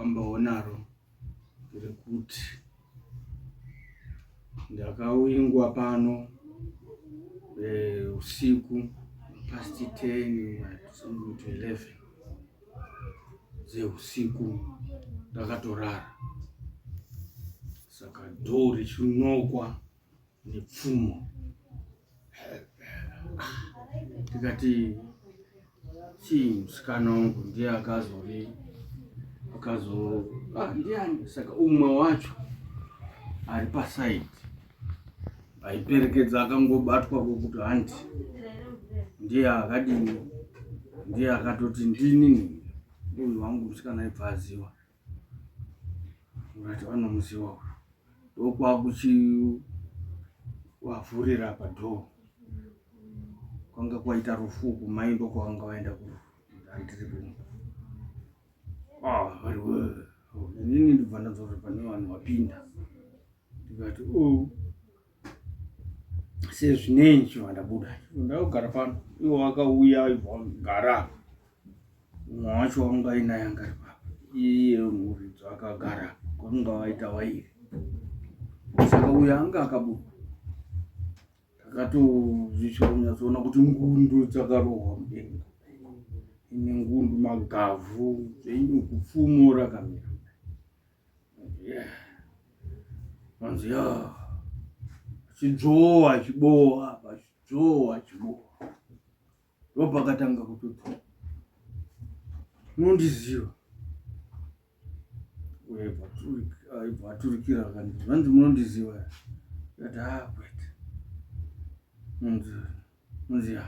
Fambawo naro rekuti ndakawingwa pano eh, usiku past 10 to 11 dzeusiku ndakatorara saka dhoo richinokwa nepfumo tikati chii musikana wangu ndiye akazori akazo ah, ndiani saka umwe wacho ari pasaidi aiperekedza akangobatwa kwokuti handi ndiye akadini ndiye akatoti ndini uyu wangu musikana aibva aziva Urati vanomuziva uyu. Ndokwakuchivavhurira padhoo. Kwanga kwaita rufu uku mai ndokwavanga vaenda kurufu. Ndandiri kumba. Ah, vari inini ndibva ndanzwa kuti pane vanhu vapinda. Ndikati oh. Sezvinei ndichibva ndabuda. Ndakugara pano. Iwo wakauya ibva wagara. Umwe wacho wanga ainaye anga ari papa. Iye muridzo akagara kwanga waita wairi. Saka uyo anga akabuda. Takatozvisvika kunyatsoona kuti ngundu dzakarohwa mudenga. Ine ngundu magavhu zvenyuku pfumo rakamira. Vanzi ya achidzvowa achibowa apa achidzvowa achibowa ndopakatanga kutoti munondiziva aibva aturikira akandi vanzi munondiziva ndikati haa kwete munzi ya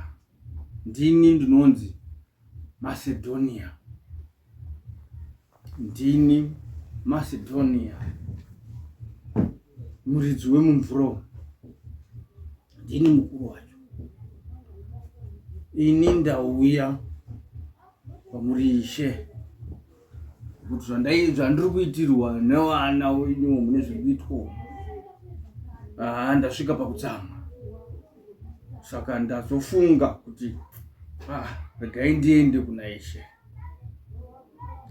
ndini ndinonzi Macedonia ndini Macedonia muridzi wemumvura ndini mukuru wacho ini ndauya kwamuri ishe kuti zvandiri kuitirwa nevana wenyu mune zviri kuitwa haa ndasvika pakutsamwa saka ndazofunga kuti ah, regai ndiende kuna ishe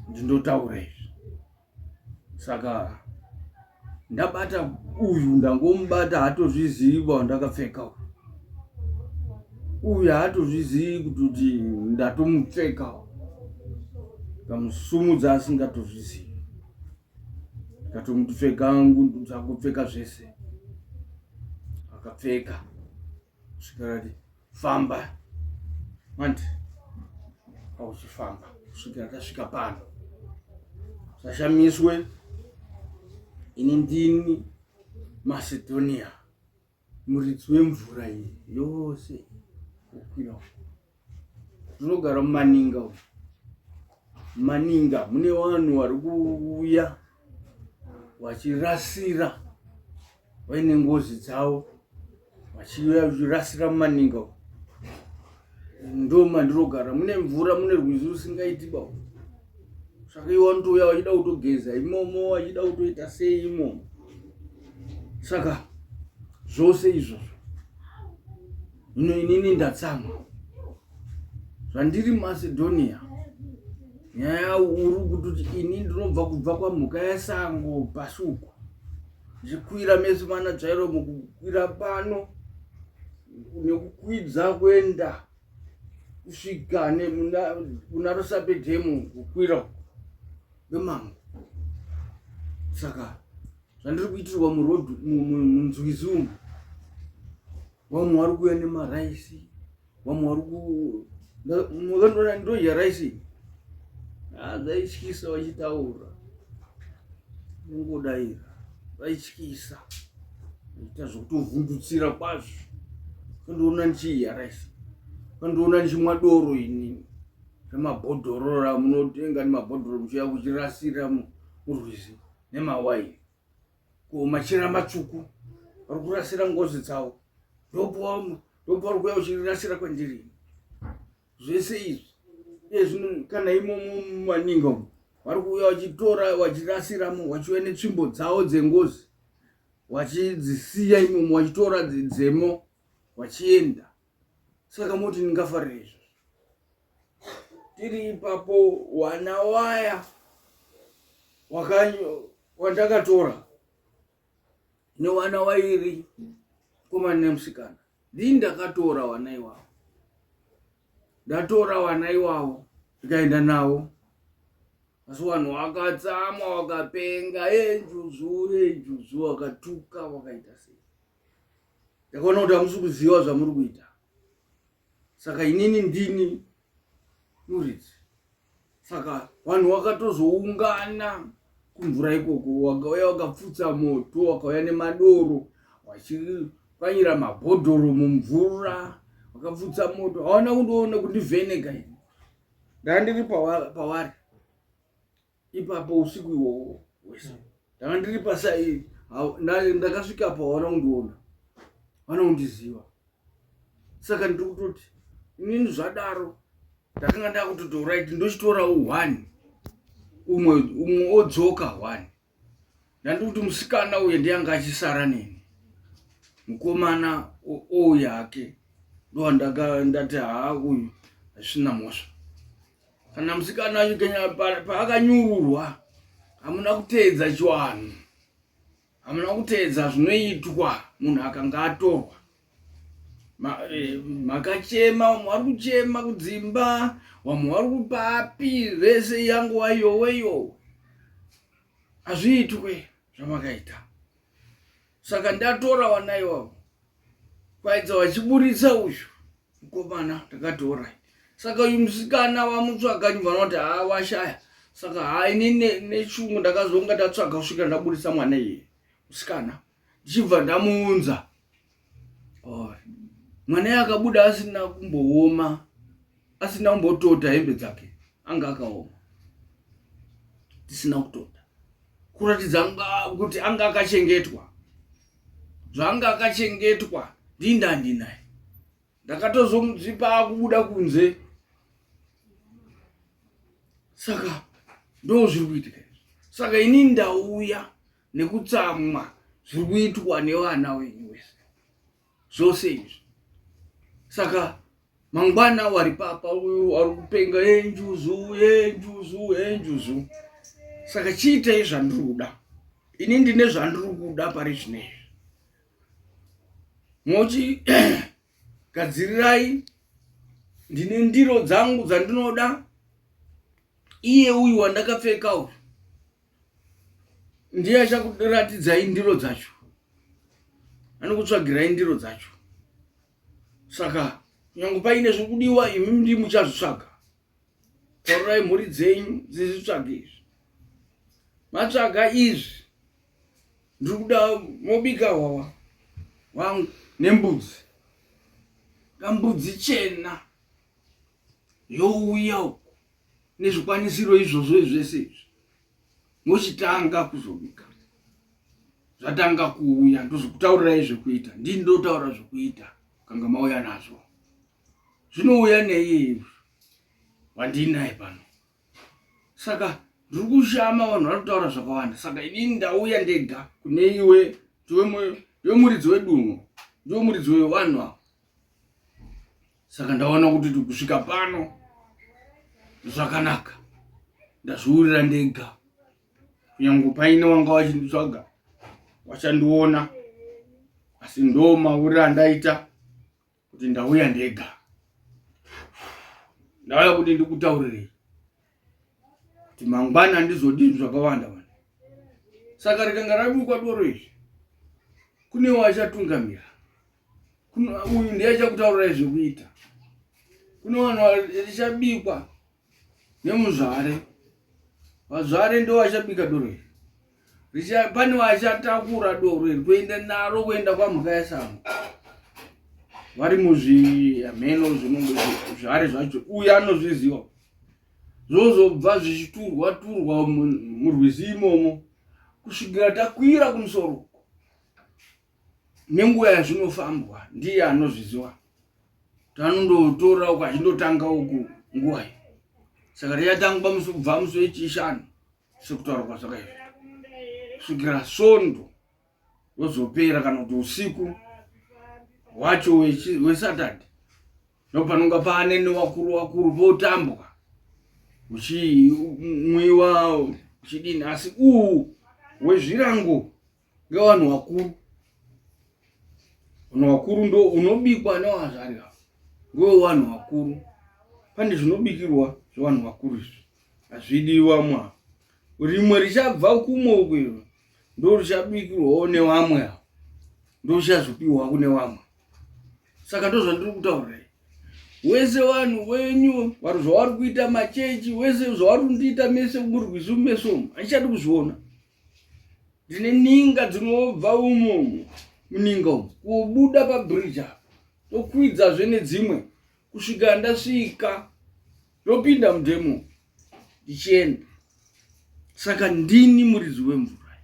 ndindotaura izvi saka ndabata uyu ndangomubata hatozvizivi wandakapfeka uyu uyu haatozvizivi kuti ndatomupfeka kamusumudza asingatozvizivi ndikatomuti pfeka ngundu dzako pfeka zvese akapfeka kusvika rati famba mandi auchifamba kusvikira tasvika pano sashamiswe ini ndini macedonia muridzi wemvura iyi yose kukwira tinogara mumaninga umu maninga mune vanhu vari kuuya vachirasira vaine ngozi dzavo vachiuya vachirasira mumaninga umu ndo mandinogara mune mvura mune rwizi rusingaiti ba saka iwo vanotouya vachida kutogeza imomo vachida kutoita sei imomo saka zvose izvozvo ino inini ndatsamwa zvandiri macedonia nyaya uri kutoti ini ndinobva kubva kwamhuka yesango pasi uku ndichikwira mese mana dzvairo mukukwira pano nekukwidza kuenda kusvika kuna rusape dhemu kukwira kwemango saka zvandiri kuitirwa muroad munzwizi umu vamwe vari kuuya nemaraisi vamwe vari ku mukandiona ndodya raisi ah, zvaityisa vachitaura ingodaira vaityisa ita zvekutovhundutsira kwazvo kandiona ndichidya raisi kandiona ndichimwa doro ini remabhodhoro ramunotenga nemabhodhoro muchiuya kuchirasira murwizi nemawaini ko machira matsvuku vari kurasira ngozi dzavo ndopauri kuuya uchirasira kwandiri zvese izvi iye zvino kana imomo mumaninga umu vari kuuya vachitora vachirasiramo vachiuya netsvimbo dzavo dzengozi vachidzisiya imomo vachitora dzemo vachienda saka moti ndingafarira izvozvo tiri ipapo wana waya Wandakatora newana wairi mukomana nemusikana ndini ndakatora wana iwawo ndatora wana iwawo ndikaenda nawo asi vanhu wakatsamwa wakapenga enjuzu enjuzu wakatuka wakaita sei ndakaona kuti hamusi kuziva zvamuri kuita saka inini ndini muridzi saka vanhu wakatozoungana kumvura ikoko wakauya wakapfutsa moto wakauya nemadoro wachipwanyira mabhodhoro mumvura wakapfutsa moto hawana kundiona kundivheneka ini ndanga ndiri pawari ipapo usiku iwowo wese ndanga ndiri pasai ndakasvika apo hawana kundiona vana kundiziva saka ndiri kutoti inini zvadaro ndakanga ndakutoti right ndochitorawo one umwe umwe odzoka one ndandiri kuti musikana uye ndiye anga achisara neni mukomana ouya hake ndowandaka ndati haa uyu hazvisina mhosva kana musikana paakanyururwa hamuna kuteedza chiwanhu hamuna kuteedza zvinoitwa munhu akanga atorwa eh, makachema vamwe vari kuchema kudzimba vamwe vari kupapi vese yanguva yoweyo hazviitwe zvamakaita saka ndatora vana ivavo kwaidza vachiburitsa uyu mukomana ndakati orit saka uyu musikana wamutsvaga nyumva vanoti haa washaya saka haa ini neshungu ndakazonga ndatsvaga kusvikira ndaburitsa mwana iye musikana ndichibva ndamuunza mwana iye akabuda asina kumbooma asina kumbotota hembe dzake anga akaoma tisina kutota kuratidza kuti anga akachengetwa zvanga akachengetwa ndindandinaye ndakatozomudzipa akubuda kunze saka ndo zviri kuitika izvi saka ini ndauya nekutsamwa zviri kuitwa nevana wenyu wese zvose izvi saka mangwana wari papa uyu wari kupenga enjuzu enjuzu enjuzu saka chiitei zvandiri kuda ini ndine zvandiri kuda pari zvino izvi mochi gadzirirai ndine ndiro dzangu dzandinoda iye uyu wandakapfeka uyu ndiye achakuratidzai ndiro dzacho anokutsvagirai ndiro dzacho saka nyange paine zvikudiwa imi ndi muchazvitsvaga taurai mhuri dzenyu dzizvitsvage izvi matsvaga izvi ndiri kuda mobika hwawa wangu nembudzi kambudzi chena youya uku nezvikwanisiro izvozvo zvese izvi mochitanga kuzobika zvatanga kuuya ndozokutaurirai zvekuita ndini ndotaura zvekuita kanga mauya nazvo zvinouya neiyi wandinaye pano saka ndiri kushama vanhu vari kutaura zvakawanda saka inini ndauya ndega kune iwe ndiwe muridzi wedunhu ndiwe muridzi wevanhu ava saka ndaona kuti kusvika pano zvakanaka ndazviurira ndega kunyange paine wanga wachinditsvaga wachandiona asi ndo mauriro andaita kuti ndauya ndega ndauya kuti ndikutaurirei kuti mangwana handizodii zvakawanda vana saka rikanga rabikwa doro izvi kune wachatungamira uyu ndiye achakutaurirai zvekuita kune vanhu richabikwa nemuzvare vazvare ndo vachabika doro iri pane vachatakura doro iri kuenda naro kuenda kwamhuka yesango vari muzvihameno zvinozvare zvacho uyu anozviziva zvozobva zvichiturwa turwa murwizi imomo kusvikira takwira kumusoro nenguva yazvinofambwa ndiye anozviziva tanondotora uku achindotanga uku nguva iyi saka richatangwa musi kubva musi wechishanu sekutaura kwazvakaizvo kusvikira svondo rozopera kana kuti usiku hwacho wesaturday ndopanonga paane nevakuru vakuru potambwa uchimwiwa Uchidini asi uhu hwezvirango ngevanhu vakuru. Vanhu vakuru ndo unobikwa newazvarya ngewevanhu vakuru. Pane zvinobikirwa zvevanhu vakuru izvi hazvidi vamwe ava. Rimwe richabva kumwe uku iro ndo richabikirwawo nevamwe ava, ndo richazopiwa kune vamwe. Saka ndozvandiri kutaurirai wese vanhu wenyu vari zvavari kuita machechi wese zvavari kundiita mese murwizi mumeso umu handichadi kuzviona. Ndine ninga dzinobva umo muninga umu kubuda pabridge apa tokwidzazve nedzimwe kusvika ndasvika ndopinda mudhemo ndichienda. Saka ndini muridzi wemvura,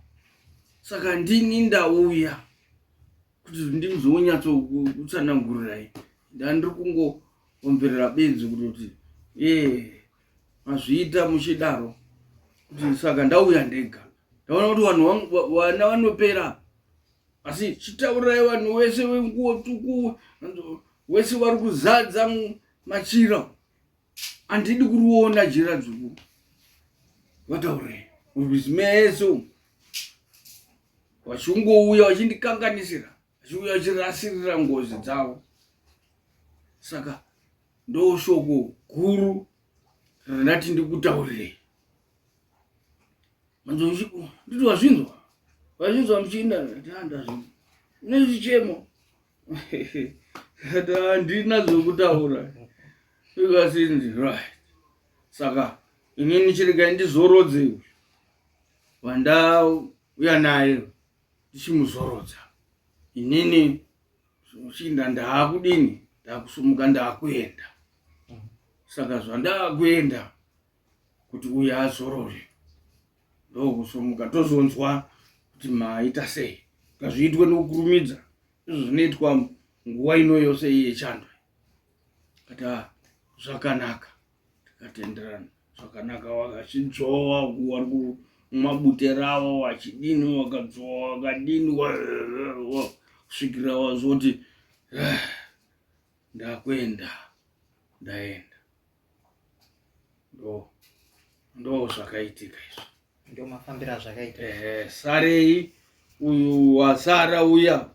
saka ndini ndauya kuti ndizonyatsokutsanangurirai. Ndandiri kungoomberera benzi kutoti ee mazviita muchidaro kuti saka ndauya ndega ndaona kuti vanhu vana vanopera asi chitaurirai vanhu wese wenguo tsvuku wese vari kuzadza machira handidi kuriona jira dzvuku vataurei murwizi mese umu vachingouya vachindikanganisira vachiuya vachirasirira ngozi dzavo saka ndoshoko guru randati ndikutaurirei nditi wazvinzwa wazvinzwa muchiinda ndazvinzwa nezvichemo handina zvekutaura ikasinzi right saka inini chiregai ndizorodze uyu wandauya naye ndichimuzorodza inini chinda ndaakudini ndakusumuka ndaakuenda saka zvandaakuenda kuti uyu azorore ndokusumuka tozonzwa kuti maita sei ngazviitwe nokukurumidza izvo zvinoitwa nguva ino yose iyi yechando kati ah, zvakanaka tikatenderana zvakanaka wakachidzowa wari mumabute ravo wachidini wakadzowa wakadini kusvikira wazoti eh, ndakuenda ndaenda ndo ndo zvakaitika izvo ndo mafambiro azvakaita ehe sarei uyu wasara uya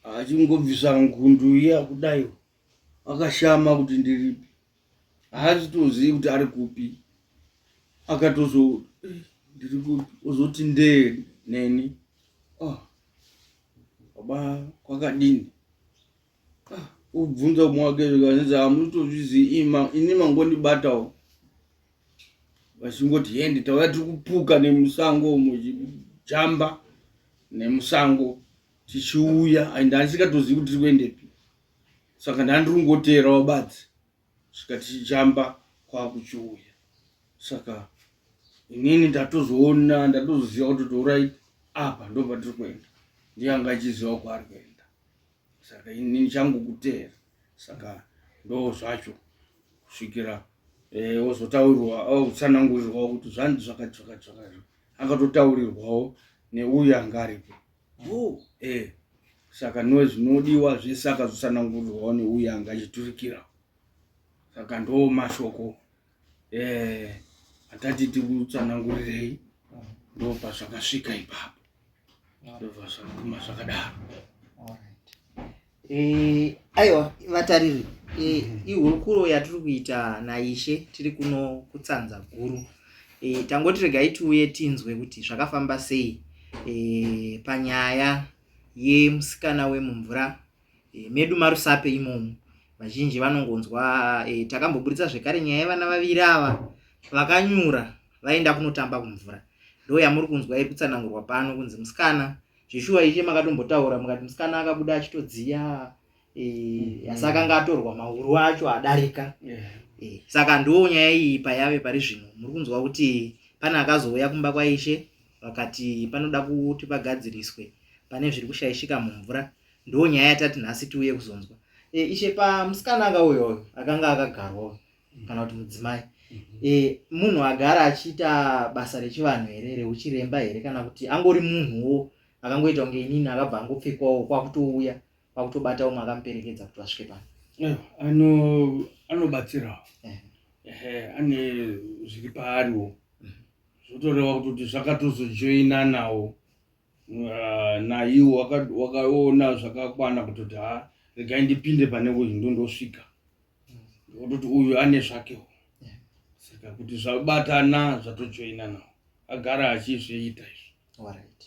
achingobvisa ngundu iya kudai akashama kuti ndiripi haachitozivi kuti ari kupi akatozo eh, ndiri kupi ozoti ndee neni oh, baba kwakadini ah, ubvunza umwe wake zvikanzi hamutozvizivi ini mangondibatawo vachingoti hendi tauya tiri kupuka nemusango umo jamba nemusango tichiuya and handisingatozivi kuti tiri kuendepi saka ndandiri kungoteerawo badzi svika tichijamba kwakuchiuya saka inini ndatozoona ndatozoziva kuti torai apa ndo patiri kuenda ndiye anga achiziva kwaari kuenda saka inini changu kuteera saka ndo zvacho kusvikira eh, ozotaurirwa otsanangurirwawo kuti zvanzi zvakati zvakati zvakati akatotaurirwawo neuyu anga aripo oh, eh. Saka no zvinodiwa zvese akazotsanangurirwawo neuyu anga achiturikira saka ndo mashoko eh, atati tikutsanangurirei ndo pazvakasvika ipapo ndobva zvaguma zvakadaro. Eh, aiwa vatariri eh, ihurukuro yatiri kuita naishe tiri kuno kutsanza guru eh, tangoti regai tiuye tinzwe kuti zvakafamba sei eh, panyaya yemusikana wemumvura eh, medu marusape imomo vazhinji vanongonzwa eh, takamboburitsa zvekare nyaya yevana vaviri ava vakanyura vaenda kunotamba kumvura ndo yamuri kunzwa iri kutsanangurwa pano kunzi musikana Zveshuwa ishe makatombotaura mukati musikana akabuda achitodziya e, asi akanga atorwa mauru acho adarika yeah. E, saka ndiwo nyaya iyi payave pari zvino muri kunzwa kuti pane akazouya kumba kwaishe vakati panoda kuti pagadziriswe pane zviri kushaishika mumvura ndo nyaya yatati nhasi tiuye kuzonzwa e, ishe pamusikana akauya uyu akanga akagarwa kana kuti mudzimai e, munhu agara achiita basa rechivanhu here reuchiremba here kana kuti angori munhuwo akangoita kunge inini akabva angopfekwawo kwakutouya kwakutobata umwe akamuperekedza kuti vasvike pano eh, ano anobatsirawo eh. ane zviri paariwo. Zvotoreva kutoti zvakatozojoinanawo naiwo wakaona zvakakwana kutoti ha regai ndipinde pane uyu ndondosvika ndototi uyu ane zvakewo saka kuti zvabatana zvatojoinanawo agara achizviita izvo. Alright.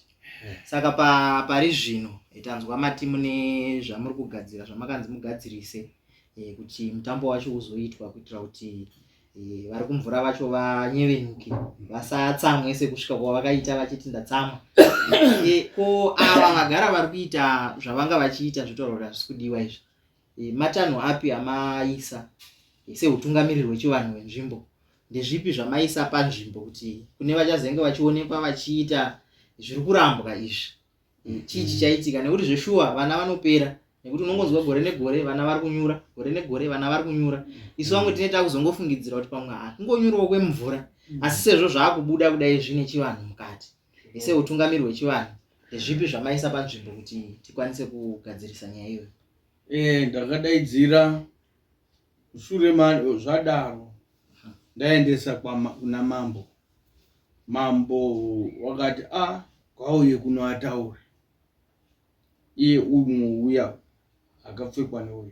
Saka pa pari zvino tanzwa mati mune zvamuri kugadzira zvamakanzi mugadzirise e, kuti mutambo wacho uzoitwa kuitira kuti e, vari kumvura vacho vanyevenuke vasatsamwe sekusvika kwavakaita vachiti ndatsamwa e, ko ava vagara vari kuita zvavanga vachiita zvotaura kuti hazvisi kudiwa izvi e, matanho api amaisa e, seutungamiriri hwechivanhu hwenzvimbo Ndezvipi zvamaisa panzvimbo kuti kune vachazenge vachionekwa vachiita zviri kurambwa izvi? Chii chichaitika? Nekuti zveshuwa vana vanopera nekuti unongonzwa gore negore vana vari kunyura, gore negore vana vari kunyura. Isu vamwe tine takuzongofungidzira kuti pamwe hakungonyurawo kwemvura, asi sezvo zvaakubuda kudai zvine chivanhu mukati. Seutungamiri hwechivanhu, ndezvipi zvamaisa panzvimbo kuti tikwanise kugadzirisa nyaya iyoyo? Eh, ndakadaidzira Shure zvadaro ndaendesa kuna mambo. Mambo wakati a ah, kwauye kuno ataure. Iye umwe uya akapfekwa neuyu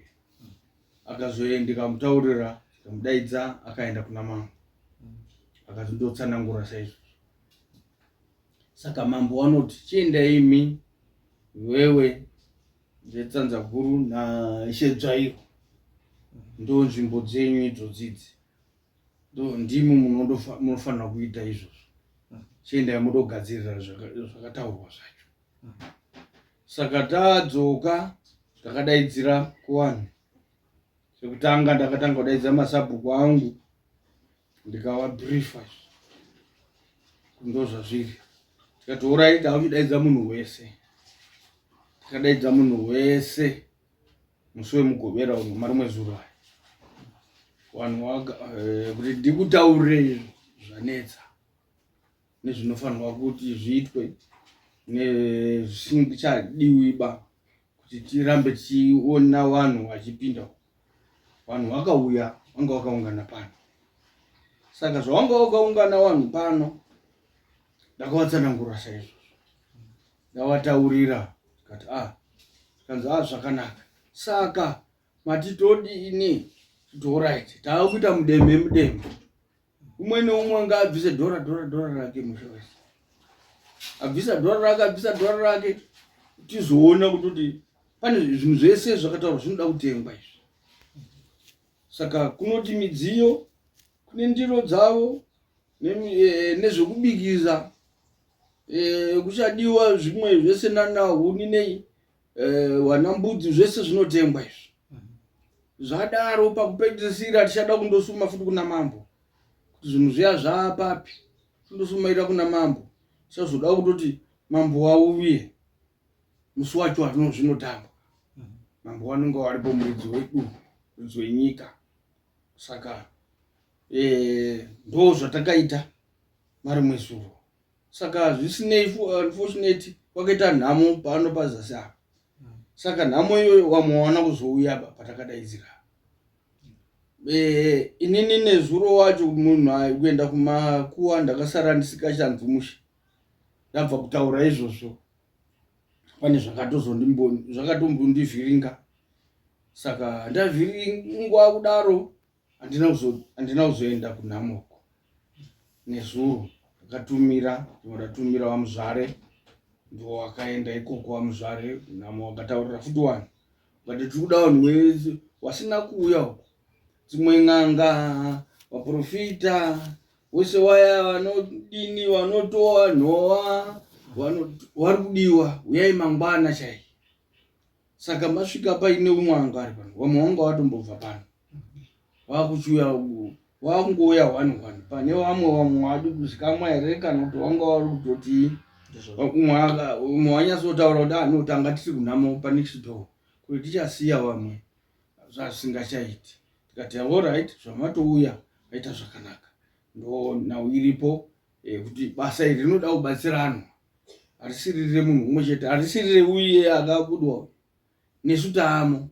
akazoenda ndikamutaurira ndikamudaidza akaenda kuna mambo akazondotsanangura saizvozvo. Saka mambo wanoti chienda imi iwewe Zvetsanza guru naIshe Dzvairo ndo nzvimbo dzenyu idzodzidzi ndo ndimi munofanira kuita izvozvo chiendai mudogadzirira zvakataurwa zvacho saka tadzoka takadaidzira kuvanhu sekutanga ndakatanga kudaidza masabhuku angu ndikavabriefa ndozvazviri tikati orai takuchidaidza munhu wese tikadaidza munhu wese musi wemugovera uno marimwe zuro aya vanhu eh, kuti ndikutaurire zvanetsa nezvinofanirwa kuti zviitwe nezvisingachadiwiba kuti tirambe tichiona vanhu vachipinda vanhu vakauya vanga vakaungana pano saka zvavanga vakaungana vanhu pano ndakavatsanangura saizvozvo ndavataurira kati a ah, kanzi a ah, zvakanaka saka mati todini torit taakuita mudemhe mudemhe umwe neumwe ngaabvise dhora dhora dhora rake mushe wese abvisa dhora rake abvisa dhora rake tizoona kutoti pane zvinhu zvese zvakataurwa zvinoda kutengwa izvi saka kunoti midziyo kune ndiro dzavo eh, nezvekubikisa eh, kuchadiwa zvimwe zvese nana huni nei eh, wana mbudzi zvese zvinotengwa izvi zvadaro pakupedzisira tichada kundosuma futi kuna mambo kuti zvinhu zviya zvaapapi tindosumaira kuna mambo tichazoda kutoti mambo wauye musi wacho ano zvinotangwa mambo wanenge waripo muridzi wedu muridzi wenyika saka eh, ndo zvatakaita marimwe zuro saka zvisinei unfortunate kwakaita nhamo pano pazasi apa saka nhamo iyoyo vamwe wana kuzouya pa patakadaidzira eh, inini nezuro wacho munhu kuenda kumakuwa ndakasara ndisikachanzwi mushe ndabva kutaura izvozvo pane zvakatombondivhiringa saka ndavhiringwa kudaro handina kuzoenda kunhamo uko nezuro ndakatumira ndatumira vamuzvare ndiwo wakaenda ikoko vamuzvare nhamo wakataurira futi wanhu but tiri kuda vanhu wese wasina kuuya uko dzimwe n'anga vaprofita wese waya vanodini vanotoa nhowa vari kudiwa uyai mangwana chai saka masvika paine umwe anga ari pano vamwe vanga vatombobva pano vakuchiuya vakungouya one one pane vamwe vamwe vadi kuzikamwa here kana kuti vanga vari kutotii umwe wanyatsotaura kuti ah, no tanga tiri kunhamo panext door kuti tichasiya vamwe zvasingachaiti tikati alright zvamatouya aita zvakanaka ndo nhau iripo eh, kuti basa iri rinoda kubatsiranwa harisiri remunhu umwe chete harisiri reuye akabudwa nesu taamo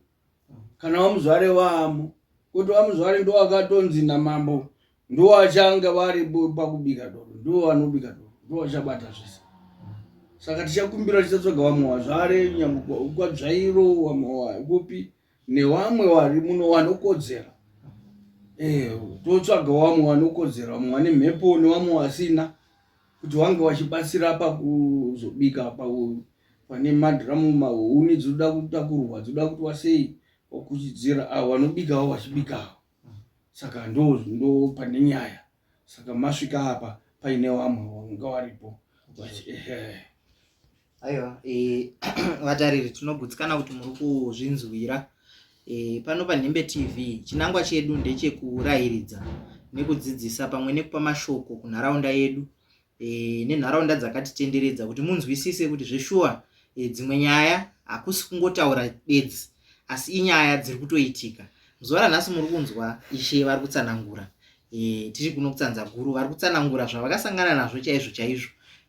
kana vamuzvare vaamo kuti vamuzvare ndo akatonzi namambo ndo achange vari pakubika doro Ndivo vanobika doro, ndivo vachabata zvese. Saka tichakumbira tichatsvaga vamwe vazvare nyangwe kwadzvairo vamwe kupi newamwe wari muno wanokodzera. Eh, totsvaga wamwe wanokodzera, vamwe vane mhepo newamwe wasina kuti wange wachibatsira pakuzobika pane madhiramu mahuni dzinoda kutakurwa dzinoda kuti wasei wakuchidzira avo vanobikawo vachibikawo saka ndo ndo pane nyaya saka masvika apa paine vamwe vanga varipo aiwa e, vatariri tinogutsikana kuti muri kuzvinzwira e, pano panhembe tv chinangwa chedu ndechekurayiridza nekudzidzisa pamwe nekupa mashoko kunharaunda yedu e, nenharaunda dzakatitenderedza kuti munzwisise kuti zveshuwa e, dzimwe nyaya hakusi kungotaura bedzi asi inyaya dziri kutoitika muzuva ranhasi muri kunzwa ishe vari kutsanangura e, tiri kuno kutsanza guru vari kutsanangura zvavakasangana nazvo chaizvo chaizvo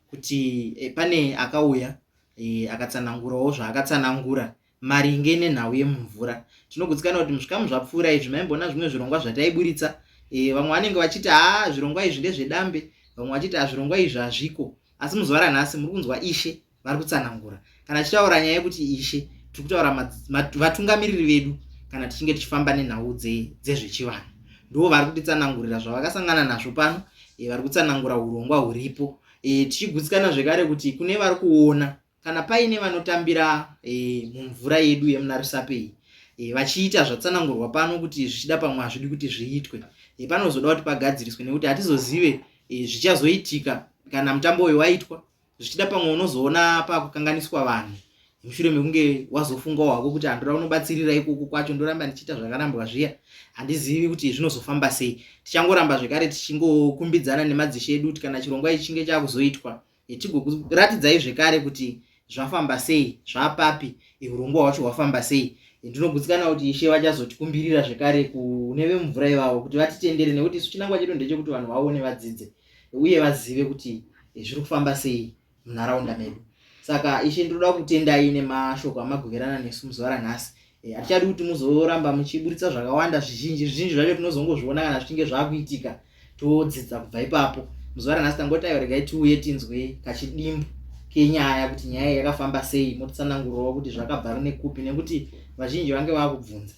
kuti e, pane akauya e, akatsanangurawo zvaakatsanangura maringe nenhau yemumvura. Tinogutsikana kuti muzvikamu zvapfuura izvi maimboona zvimwe zvirongwa zvataiburitsa. E, vamwe vanenge vachiti haa zvirongwa izvi ndezvedambe, vamwe vachiti haa zvirongwa izvi hazviko. Asi muzuva ranhasi muri kunzwa ishe vari kutsanangura. Kana tichitaura nyaya yekuti ishe, tiri kutaura vatungamiriri vedu kana tichinge tichifamba nenhau dzezvechivanhu. Ndivo vari kutitsanangurira zvavakasangana nazvo pano, e, vari kutsanangura urongwa huripo. E, tichigutsikana zvekare kuti kune vari kuona Kana paine vanotambira e, mumvura yedu yemuna Rusape iyi e, vachiita zvatsanangurwa pano kuti zvichida pamwe hazvidi kuti zviitwe e, panozoda kuti pagadziriswe nekuti hatizozive e, zvichazoitika kana mutambo uyu waitwa zvichida pamwe unozoona pakukanganiswa vanhu mushure mekunge wazofungawo hako kuti handoda kunobatsirira ikoko kwacho ndoramba ndichiita zvakarambwa zviya handizivi kuti zvinozofamba sei tichangoramba zvekare tichingokumbidzana nemadzishe edu kuti kana chirongwa ichi chinge chakuzoitwa tigokuratidzai zvekare kuti zvafamba sei zvapapi urongwa hwacho hwafamba sei ndinogutsikana kuti ishe vachazotikumbirira zvekare kune vemumvura ivavo kuti vatitendere nekuti isu chinangwa chedu ndechekuti vanhu vaone vadzidze uye vazive kuti zviri kufamba sei munharaunda medu saka ishe ndinoda kutendai nemashoko amagoverana nesu muzuva ranhasi Eh, hatichadi kuti muzoramba muchiburitsa zvakawanda zvizhinji zvizhinji zvacho tinozongozviona kana zvichinge zvakuitika todzidza kubva ipapo muzuva ranhasi tangoti aiwa regai tiuye tinzwe kachidimbu kenyaya kuti nyaya yakafamba sei motitsanangurirawo kuti zvakabva nekupi nekuti vazhinji vange vakubvunza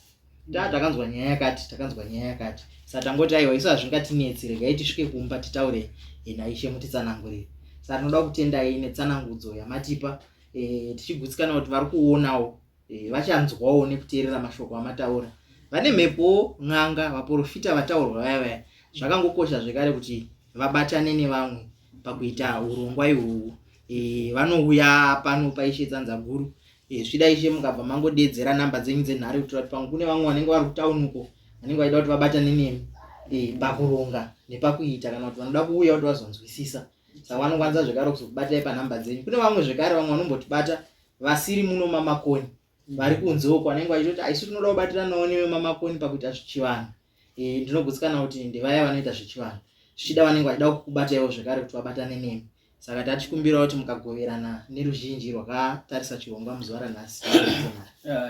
ta takanzwa nyaya yakati takanzwa nyaya yakati sa tangoti aiwa isu hazvingatinetsi regai tisvike kumba titaure eh, naishe mutitsanangurire sa tinoda kutendai netsanangudzo yamatipa e, tichigutsikana kuti vari kuonawo e, vachanzwawo nekuteerera mashoko amataura vane mhepo n'anga vaprofita vataurwa vaya vaya zvakangokosha zvekare kuti vabatane nevamwe pakuita urongwa ihwohwo e, vanouya pano paishe tsanza guru e, zvichida ishe mukabva mangodedzera namba dzenyu dzenhare kuitira kuti pamwe kune vamwe vanenge vari kutauni uko vanenge vachida kuti vabatane nemi e, pakuronga nepakuita kana kuti vanoda kuuya kuti vazonzwisisa saka vanokwanisa zvekare kuzokubatai panhamba dzenyu kune vamwe zvekare vamwe vanombotibata vasiri muno mamakoni vari kunze uko vanenge vachitoti aisu tinoda kubatiranawo newe mamakoni pakuita zvichivanhu e, ndinogutsikana kuti ndevaya vanoita zvechivanhu zvichida vanenge vachida kukubataiwo zvekare kuti vabatane nemi saka tachikumbirawo kuti mukagoverana neruzhinji rwakatarisa chirongwa muzuva ranhasi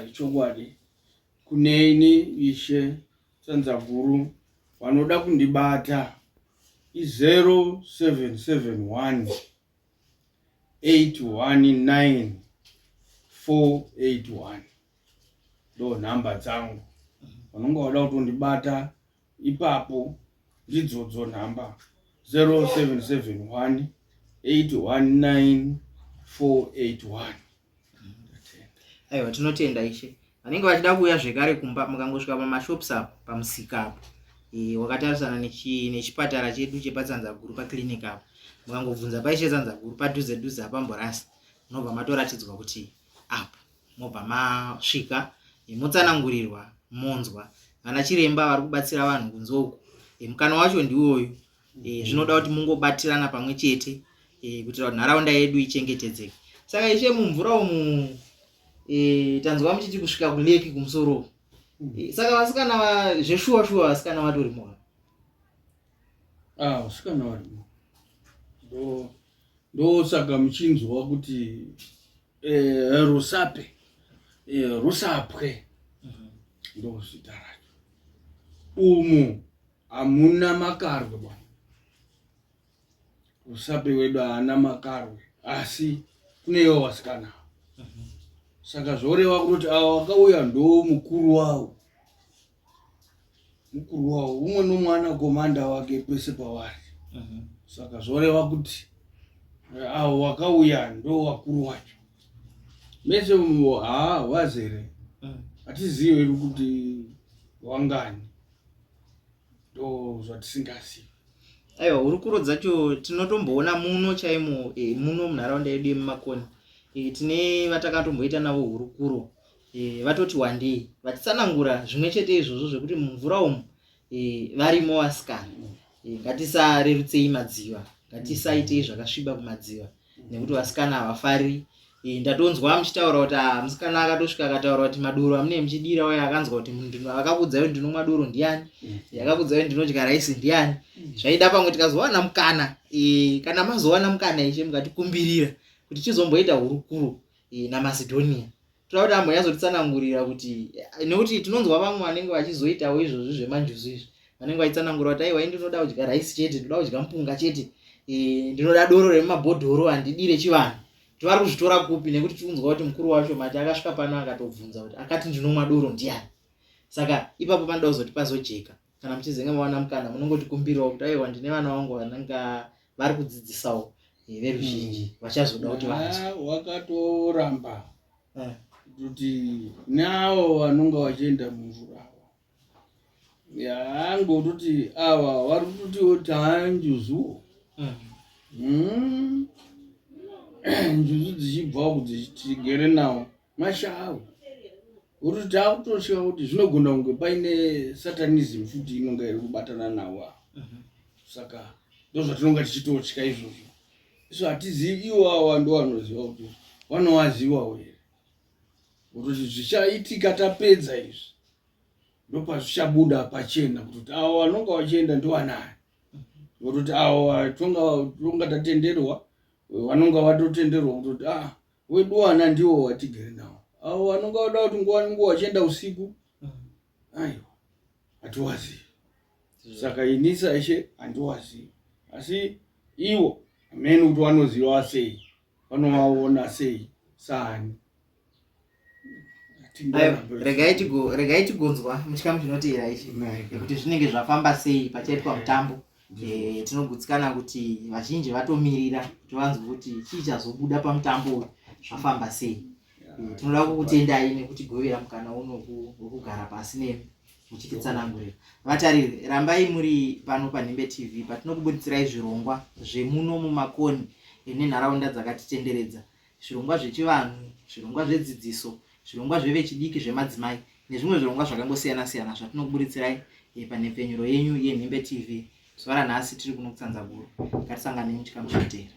ichokwadi kuneni ishe tsanzaguru vanoda kundibata i 0771 819 481 ndo nhamba dzangu vanonga vada kutondibata ipapo ndidzodzo nhamba 0771 819 481 aiwa tinotenda ishe vanenge vachida kuuya zvekare kumba mukangosvika pamashops apo pamusika apo e, wakatarisana nechipatara chedu chepatsanzaguru paclinic apo mukangobvunza paishe tsanzaguru padhuze dhuze apamborasi munobva matoratidzwa kuti apo mobva masvika e, motsanangurirwa monzwa vana chiremba vari kubatsira vanhu kunze uku e, mukana wacho ndiwoyu e, zvinoda kuti mungobatirana pamwe chete e, kuitira kuti nharaunda yedu ichengetedzeke saka ishe mumvura umu e, tanzwa muchiti kusvika kuleki kumusoro e, saka vasikana zveshuwa shuwa vasikana vatorimo ah, vasikana varimo ndosaka muchinzwa kuti eh, rusape eh, rusapwe ndozita racho umu hamuna makarwe bwana. Rusape wedu haana makarwe asi kunewo vasikana. Saka zvoreva kuti ava vakauya ndo mukuru wavo. Mukuru wavo umwe nomwe ana komanda wake pese pavari. Saka zvoreva kuti avo vakauya ndo vakuru wacho. Mese haa wazere. Hatizivi hedu kuti wangani. Ndo zvatisingazivi. Aiwa, hurukuro dzacho tinotomboona muno chaimo e, muno munharaunda yedu yemumakoni e, tine vatakatomboita navo hurukuro e, vatoti wandei vachitsanangura zvimwe chete izvozvo zvekuti mumvura umu e, varimo vasikana e, ngatisarerutsei madziva, ngatisaitei zvakasviba kumadziva nekuti vasikana havafari. E, ndatonzwa muchitaura kuti ah, musikana akatosvika akataura kuti madoro amunee muchidira uye akanzwa kuti akakuudzai kuti ndinomwa doro ndiani, akakuudzai kuti ndinodya raisi ndiani. Zvaida pamwe tikazowana mukana e, kana mazowana mukana ishe mukatikumbirira kuti tizomboita hurukuro e, naMacedonia, toda kuti ambonyatsotitsanangurira kuti, nekuti tinonzwa vamwe vanenge vachizoitawo izvozvi zvemanjuzu izvi vanenge vachitsanangura kuti aiwa, ndinoda kudya raisi chete, ndinoda kudya mupunga chete, e, ndinoda doro remumabhodhoro, handidire chivanhu. Kuti vari kuzvitora kupi? Nekuti tikunzwa kuti mukuru wacho mati akasvika pano akatobvunza kuti akati ndinomwa doro ndiani. Saka ipapo panoda kuzoti pazojeka kana muchizenge mawana mukana munongotikumbirawo kuti aiwa, ndine vana vangu vanenge vari kudzidzisawo veruzhinji vachazoda kuti vanzwe. Wakatoramba kuti navo vanonga vachienda mumvura yangototi ava vari kutotiwo taanjuzuwo. Njuzu dzichibva uku dzichigere nawo mashawo kuti takutotya kuti zvinogona kunge paine satanism futi inonga iri kubatana nawo ava. Saka ndozvatinonga tichitotya izvozvo. Isu hatizivi, iwo ava ndo vanoziva kuti vanovazivawo here, kutoti zvichaitika tapedza izvi ndopazvichabuda pachena kuti avo vanonga vachienda ndovanani, kutoti avo tonga tatenderwa vanonga vatotenderwa kutoti ah, wedu wana ndiwo watigere nawo. Avo vanonga vada kuti nguva nenguva vachienda usiku, aiwa, hatiwazivi. Saka ini saishe handiwazivi, asi ivo hamene kuti vanoziva sei, vanovaona sei, saani. Regai tigonzwa muchikamu chinoteera ichi kuti zvinenge zvafamba sei pachaitwa mutambo. E, tinogutsikana kuti vazhinji vatomirira kuti vanzwe kuti chii chazobuda pamutambo uyu, zvafamba sei. E, tinoda kukutendai nekutigovera mukana uno wekugara pasi nemi muchititsanangurira. Vatariri, rambai muri pano paNhimbe TV patinokubuditsirai zvirongwa zvemuno muMakoni nenharaunda dzakatitenderedza, zvirongwa zvechivanhu, zvirongwa zvedzidziso, zvirongwa zvevechidiki, zvemadzimai nezvimwe zvirongwa zvakangosiyana siyana zvatinokubuditsirai panhepfenyuro yenyu yeNhimbe TV. Zuva ranhasi tiri kuno kuTsanzaguru. Ngatisanganei muchikamu chinoteera.